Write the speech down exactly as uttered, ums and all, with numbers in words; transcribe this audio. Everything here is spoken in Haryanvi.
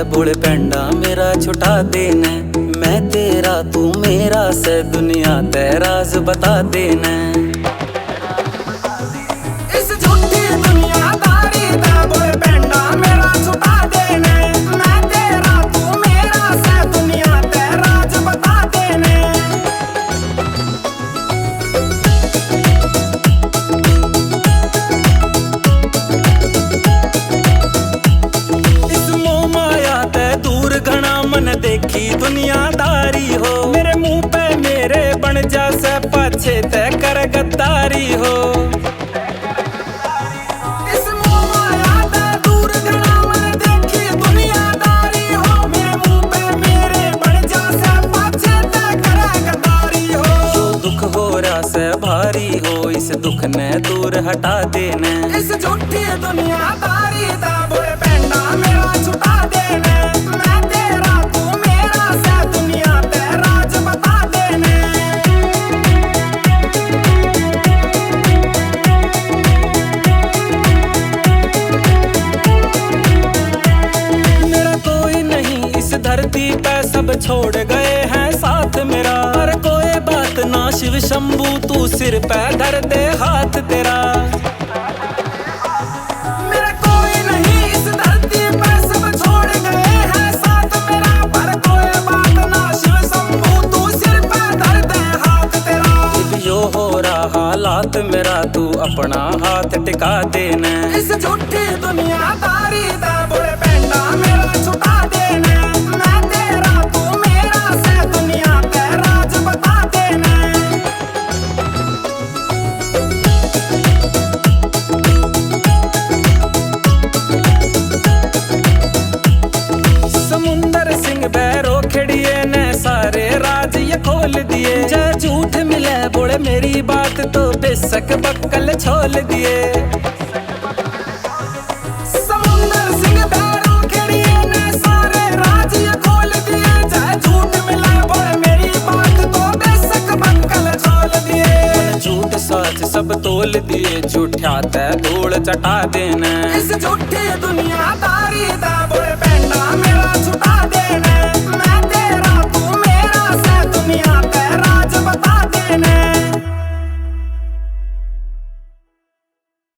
बोल पैंडा मेरा छुटा देना, मैं तेरा तू मेरा से, दुनिया ते राज बता देना। इस झूठी दुनियादारी दा बोल पैंडा मेरा छुटा देना, मैं तेरा तू मेरा से, दुनिया ते राज बता देना। इस मोह माया ते दूर घना मन देखी दुनियादारी हो, मेरे मुंह पे मेरे बन जा से, पाछे ते कर गद्दारी हो। इस मोह माया ते दूर घना मन देखी दुनियादारी हो, मेरे मुंह पे मेरे बन जा से, पाछे ते कर गद्दारी हो। जो दुख हो रहा से भारी हो, इस दुख ने दूर हटा देना। इस झूठी दुनियादारी दा बोल पैंडा मेरा छुटा देना, मैं तेरा तू मेरा से, दुनिया ते राज बता देना। मेरा कोई नहीं इस धरती पे, सब छोड़ गए हैं साथ मेरा, पर कोई बात ना शिव शंभू, तू सिर पे धर दे हाथ तेरा। मेरा कोई नहीं इस धरती पे, सब छोड़ गए हैं साथ मेरा, पर कोई बात ना शिव शंभू, तू सिर पे धर दे हाथ तेरा। इब यो हो रहा हालात मेरा, तू अपना हाथ टिका देना। इस झूठी दुनियादारी दा बोल पैंडा मेरा छुटा देना, मैं तेरा तू मेरा से, दुनिया ते राज बता देना। समुंदर सिंह भैरो खेड़िए ने सारे राज ये खोल दिए। जै झूठ मिले बोले मेरी बात, तो बेशक बक्कल छोल दिए। समुंदर सिंह भैरो खेड़िए ने सारे राज ये खोल दिए। जै झूठ मिले बोले मेरी बात, तो बेशक बक्कल छोल दिए। झूठ साच सब तोल दिए, झूठा ते धूल चटा देना। इस झूठी दुनिया